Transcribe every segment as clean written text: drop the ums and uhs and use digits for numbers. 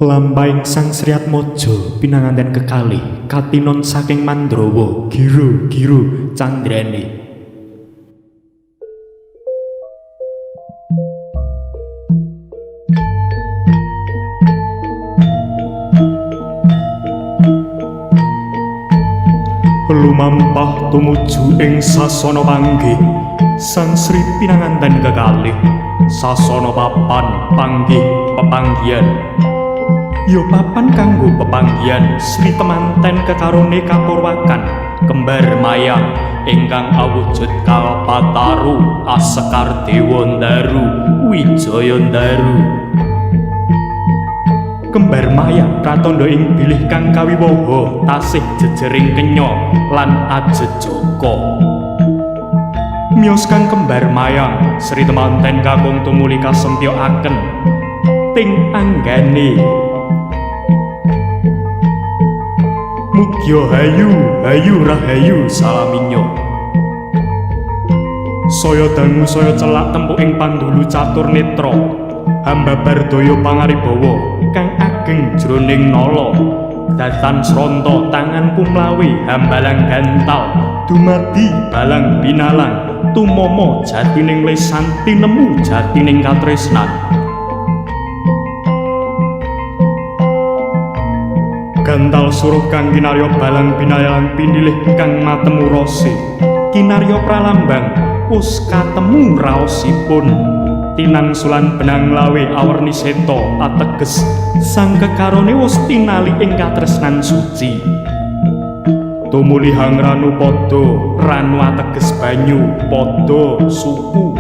Lampahing Sang Sri Atmaja pinanganten kekalih katinon saking Mandrawa gira-gira candrane. Lumampah tumuju ing sasana panggih Sang Sri pinanganten kekalih sasana papan panggih pepanggihan. Ya papan kanggo pepanggihan Sri temanten kekarone kapurwakan kembar mayang ingkang awujud Kalpataru Asekar Dewa Ndaru Wijaya Ndaru. Kembar mayang pratandha ing bilih kang kawiwaha tasih jejering kenya lan ajejaka. Miyos kang kembar mayang Sri temanten kakung tumuli kasempyokaken ting anggane. Mugya hayu hayu rahayu salaminyo. Saya dangu saya celak tempuking pandulu catur netra hambabar daya pangaribawa kang ageng jroning nala datan sronta tangan pumlawe hambalang gantal dumadi balang binalang tumama jatining lesan tinemu jatining katresnan. Gantal suruh kang kinarya balang binalang pinilih kang matemu rase kinarya pralambang wus katemu raosipun tinangsulan benang lawe awerni seta ateges sang kekarone wus tinali ing katresnan suci. Tumuli hangranu padha ranu ateges banyu padha suku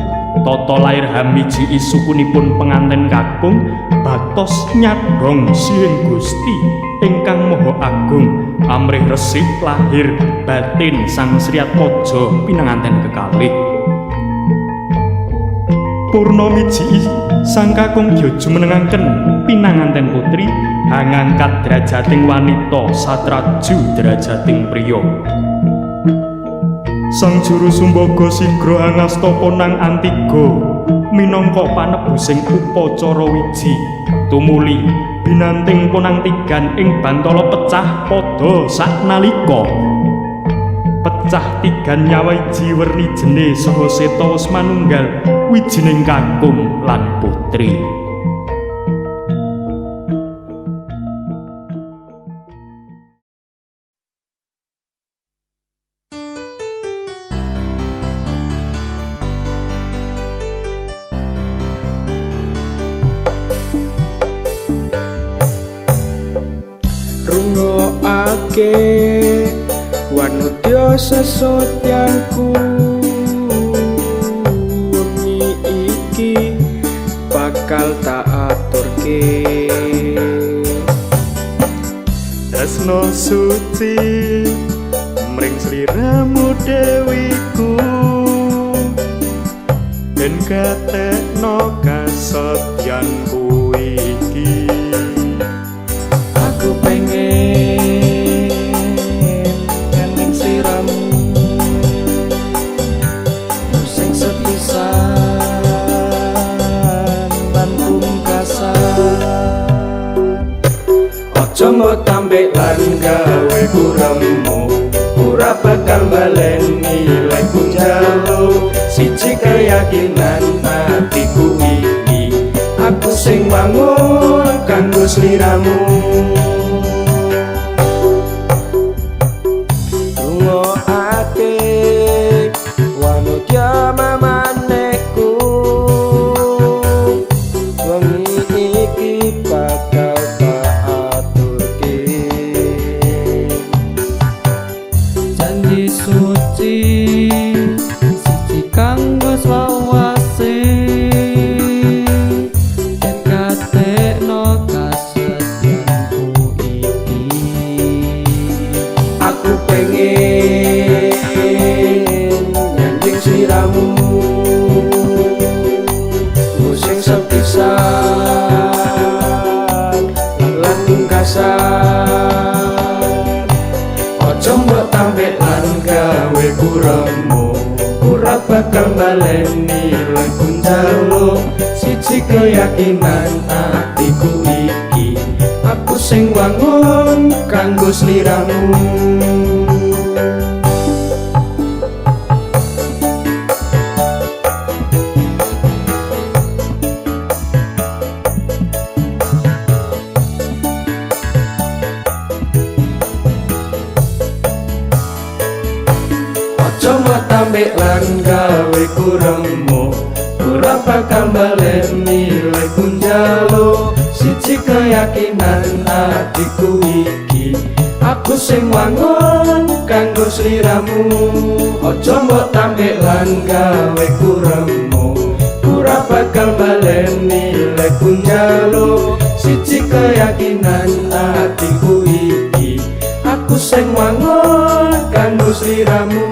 tata lair hamiji sukunipun penganten kakung batos nyadhong sihing Gusti ingkang Maha Agung amrih resik lahir batin Sang Sri Atmaja pinanganten kekalih. Purna miji sang kakung gya jumenengaken pinanganten putri hangangkat derajating wanita satraju derajating priya. Sang juru sumbaga sigra hangasta ponang antiga minangka panebusing upacara wiji tumuli binanting ponang tigan ing bantala pecah padha saknalika. Pecah tigan nyawa iji werni jene saha seta wis manunggal wijining kakung lan putri. Rungokake wanudya sesotyanku wengi iki bakal tak aturke. Tresno suci mring sliramu dewiku den katekno kasetyanku iki. Aku pengen nyanding sliramu sing sepisan lan pungkasan. Aja mbok tambek lan gawe kuremu ora bakal baleni lek ku njaluk siji keyakinan atiku iki aku sing wangun kanggo sliramu. Rungokake wanudya mamaneku wengi iki bakal tak aturke. Janji suci siji kanggo selawase yen katekno kasetyanku iki. Aku pengen nyanding sliramu sing sepisan lan pungkasan. Aja mbok tambek lan gawe kuremu ora bakal baleni lek ku njaluk siji keyakinan atiku iki sing wangun kanggo sliramu. Aja mbok tambik lan gawe kuremu, ora bakal baleni lek njaluk. Siji keyakinan atiku iki, aku sing wangun kanggo sliramu. Aja mbok tambik lan gawe kuremu, ora bakal baleni lek njaluk. Siji keyakinan atiku iki, aku sing wangun kanggo sliramu.